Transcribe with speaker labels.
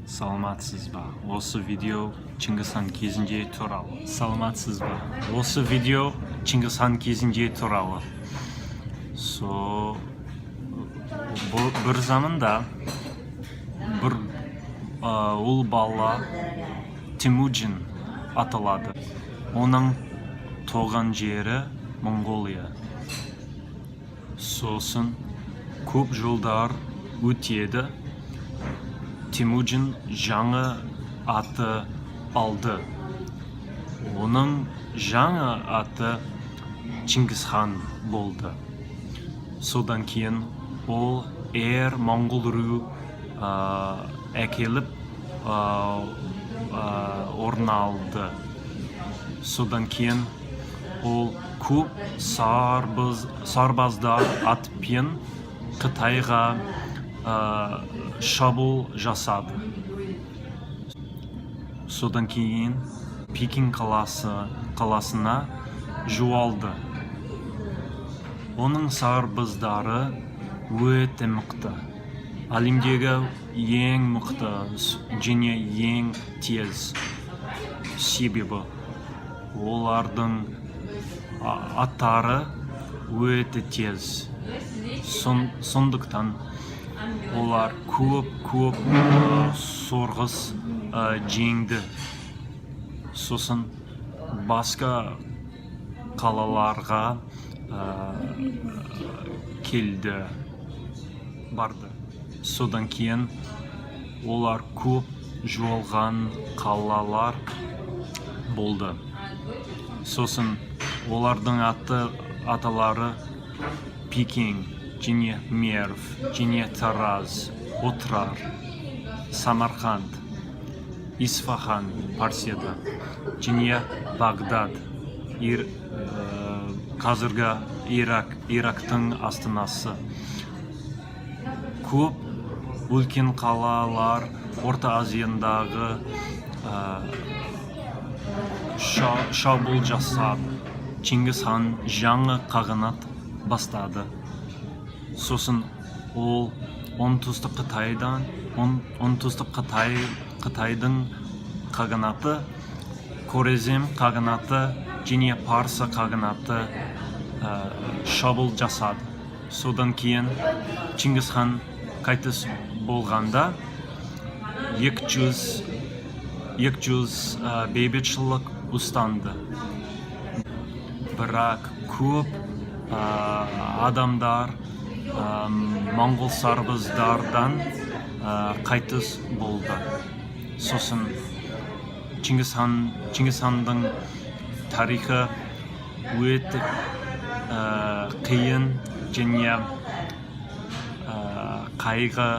Speaker 1: Саламатсыз ба? Осы видео Чингис хан кезінде туралы. Саламатсыз ба? Осы видео Чингис хан кезінде туралы. Со бір заманда бір ұл бала Темуджин аталады. Оның туған жері Моңғолия. Сосын көп жылдар өтеді. Темуджин жаңа аты алды. Оның жаңа аты Чингисхан болды. Содан кейін ол ер моңғол ру әкеліп орналды. Содан кейін ол көп сарбаздар атпен Қытайға шабуыл жасады. Содан кейін Пекин қаласына жуалды. Оның сарбаздары өте мықты. Әлемдегі ең мықты және ең тез, себебі олардың аттары өте тез. Сондықтан олар көп-көп соғыс жеңді. Сосын басқа қалаларға келді, барды. Содан кейін олар көп жуалған қалалар болды. Сосын олардың аталары Пекин және Мерв және Тараз, Отырар, Самарқанд, Исфахан Парсияда және Бағдад, қазіргі Ирактың астанасы. Көп үлкен қалалар Орта Азиядағы шабуыл жасап, Чингис хан жаңа қағанат бастады. Сосын ол оңтүстік Қытайдан оңтүстік Қытайдың қағанаты, Хорезм қағанаты және Парсы қағанаты шабуыл жасады. Содан кейін Чингис хан қайтыс болғанда 200 200 бейбітшілік ұстанды. Бірақ көп адамдар моңғол сарбаздардан қайтыс болды. Сосын Чингис ханның тарихы өте қиын және қайғы.